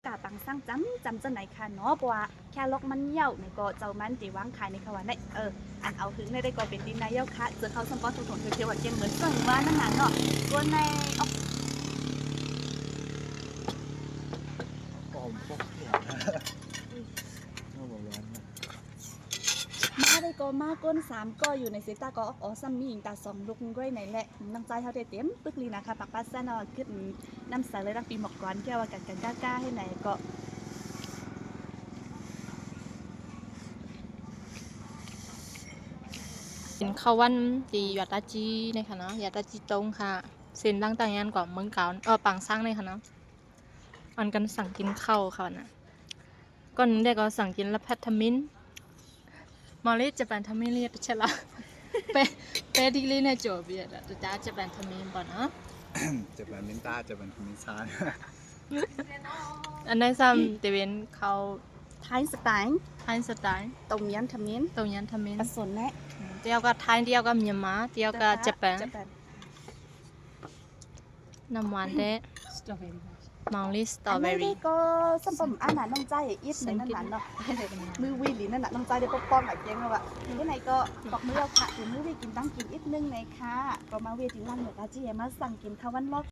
ກາປັງສັງຈຳ ຈຳເຈົ້າໃນຄະເນາະ ເພາະວ່າແຄລອກມັນເຍົາະ ໃນກໍເຈົ້າມັນເດວາງຂາຍໃນຄະວ່າໃນ ເອີ ອັນເອົາຫຶງໃນໄດ້ກໍເປັນດີນາເຍົາະຄະ ເຈີເຂົ້າສຳປອນທຸກຖົງເທວໆ ວ່າແກ່ງເໝືອນເຊິ່ງວ່ານັ້ນນະເນາະ ກົນໃນອອກ ມາໄດ້ກໍມາກົນສາມກໍຢູ່ໃນເຊຕາກໍອອກອອຊ້ຳມີອີງຕາສອງລຸກກ້ວຍໃນແຫຼະ ນ້ຳໃຈເຮົາໄດ້ເຕັມປຶກລີນະຄະ ປາກປາດຊັ້ນເອົາກຶດ ນ້ຳໃສເລີຍ ຕັ້ງປີໝອກກອນແກ້ວວ່າກັນກັນກ້າໆ ໃຫ້ໃນເກາະ ກິນເຂົ້າວັນທີ່ຢາຕາຈີນະຄະເນາະ ຢາຕາຈີຕົງຄະ ເສັ້ນທາງຕ່າງຍານກວ່າເມືອງກາວ ເອີ ປາງສັງນະຄະເນາະ ອັນກັນສັ່ງກິນເຂົ້າເຂົານະ ກ່ອນໜຶ່ງໄດ້ກໍສັ່ງກິນລະພັດທະມິນ ມາເລຈະແປນທະມິນເລຍຕະເຊລະ ເປ ເປດີລີເນໂຈເບຍຕະຈາຈະແປນທະມິນບໍ່ເນາະ ຈະແປນມິນຕາ ຈະແປນທະມິນຊາ ອັນໃດຊ້ຳ ເຕເວັນເຂົ້າ ໄທສະໄຕ ໄທສະໄຕ ຕົ້ມຍຳທະມິນ ຕົ້ມຍຳທະມິນ ປະສົນແນະ ດຽວກັບໄທ ດຽວກັບມຽນມາ ດຽວກັບຈະແປນ ຈະແປນ ນ້ຳຫວານແທ້ ສະຕໍເບີຣີ ມາວລີສະຕໍເບີຣີ ອັນນີ້ກໍສຳປອມອັນນັ້ນນ້ອງໃຈອີກໜຶ່ງນັ້ນນະເນາະ ມືວີລີນັ້ນນະ ນ້ອງໃຈໄດ້ປົກປ້ອງກັບເກງແລ້ວວ່າ ທີ່ໃນກໍບອກມືແລ້ວຄະ ທີ່ມືວີກິນຕັ້ງກິນອີກໜຶ່ງໃນຄະ ກໍມາເວທີຫຼັງເນາະ ກະຈິມາສັ່ງກິນເຂົ້າວັນລອກ